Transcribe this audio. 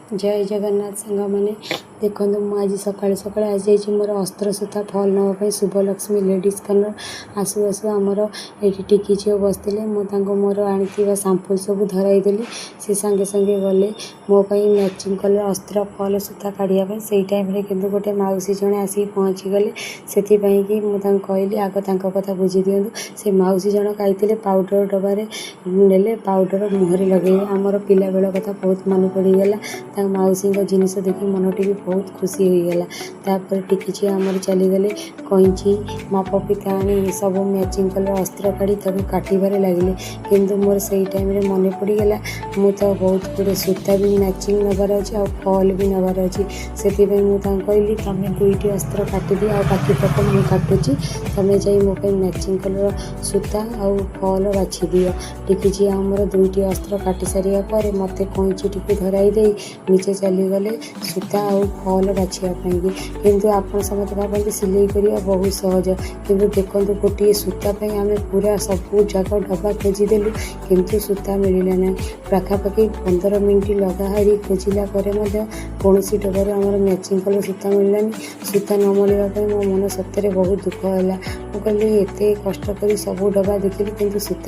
ଜୟ ଜଗନ୍ନାଥ ସାଙ୍ଗମାନେ। ଦେଖନ୍ତୁ, ମୁଁ ଆଜି ସକାଳୁ ସକାଳୁ ଆସିଯାଇଛି ମୋର ଅସ୍ତ୍ର ସୂତା ଫଲ୍ ନେବା ପାଇଁ ଶୁଭଲକ୍ଷ୍ମୀ ଲେଡ଼ିଜ୍ କର୍ଣ୍ଣର। ଆସୁ ଆସୁ ଆମର ଏଇଠି ଟିକି ଝିଅ ବସିଥିଲେ। ମୁଁ ତାଙ୍କୁ ମୋର ଆଣିଥିବା ସାମ୍ପୁଲ୍ ସବୁ ଧରାଇଦେଲି। ସେ ସାଙ୍ଗେ ସାଙ୍ଗେ ଗଲେ ମୋ ପାଇଁ ମ୍ୟାଚିଂ କଲର୍ ଅସ୍ତ୍ର ଫଲ୍ ସୂତା କାଢ଼ିବା ପାଇଁ। ସେଇ ଟାଇମ୍ରେ କିନ୍ତୁ ଗୋଟେ ମାଉସୀ ଜଣେ ଆସିକି ପହଞ୍ଚିଗଲେ। ସେଥିପାଇଁ କି ମୁଁ ତାଙ୍କୁ କହିଲି, ଆଗ ତାଙ୍କ କଥା ବୁଝି ଦିଅନ୍ତୁ। ସେ ମାଉସୀ ଜଣକ ଆଇଥିଲେ, ପାଉଡ଼ର ଡବାରେ ନେଲେ, ପାଉଡ଼ର ମୁହଁରେ ଲଗେଇବେ। ଆମର ପିଲାବେଳ କଥା ବହୁତ ମନେ ପଡ଼ିଗଲା। ତାଙ୍କ ମାଉସୀଙ୍କ ଜିନିଷ ଦେଖି ମନଟି ବି ବହୁତ ଖୁସି ହୋଇଗଲା। ତାପରେ ଟିକି ଝିଅ ଆମର ଚାଲିଗଲେ, କଇଁଚି, ମାପ ଫିତା ଆଣି ସବୁ ମ୍ୟାଚିଂ କଲର୍ ଅସ୍ତ୍ର କାଢ଼ି ତାକୁ କାଟିବାରେ ଲାଗିଲେ। କିନ୍ତୁ ମୋର ସେଇ ଟାଇମ୍ରେ ମନେ ପଡ଼ିଗଲା, ମୁଁ ତ ବହୁତ ଗୁଡ଼ିଏ ସୂତା ବି ମ୍ୟାଚିଂ ନେବାର ଅଛି ଆଉ ଫଲ୍ ବି ନେବାର ଅଛି। ସେଥିପାଇଁ ମୁଁ ତାଙ୍କୁ କହିଲି, ତମେ ଦୁଇଟି ଅସ୍ତ୍ର କାଟିଦିଅ ଆଉ ବାକି ତକ ମୁଁ କାଟୁଛି। ତମେ ଯାଇ ମୋ ପାଇଁ ମ୍ୟାଚିଂ କଲର୍ ସୂତା ଆଉ ଫଲ୍ ବାଛି ଦିଅ। ଟିକି ଝିଅ ଆମର ଦୁଇଟି ଅସ୍ତ୍ର କାଟି ସାରିବା ପରେ ମୋତେ କଇଁଚିଟିକୁ ଧରାଇ ଦେଇ ନିଜେ ଚାଲିଗଲେ ସୂତା ଆଉ ଫଲ୍ ବାଛିବା ପାଇଁକି। କିନ୍ତୁ ଆପଣ ସମସ୍ତେ ଭାବନ୍ତି ସିଲେଇ କରିବା ବହୁତ ସହଜ। କିନ୍ତୁ ଦେଖନ୍ତୁ, ଗୋଟିଏ ସୂତା ପାଇଁ ଆମେ ପୁରା ସବୁ ଯାକ ଡବା ଖୋଜିଦେଲୁ, କିନ୍ତୁ ସୂତା ମିଳିଲା ନାହିଁ। ପାଖାପାଖି 15 ମିନିଟ୍ ଲଗାହାରି ଖୋଜିଲା ପରେ ମଧ୍ୟ କୌଣସି ଡବାରୁ ଆମର ମ୍ୟାଚିଂ କଲର୍ ସୂତା ମିଳିଲାନି। ସୂତା ନ ମିଳିବା ପାଇଁ ମୋ ମନ ସତରେ ବହୁତ ଦୁଃଖ ହେଲା। ମୁଁ କହିଲି, ଏତେ କଷ୍ଟ କରି ସବୁ ଡବା ଦେଖିଲି, କିନ୍ତୁ ସୂତା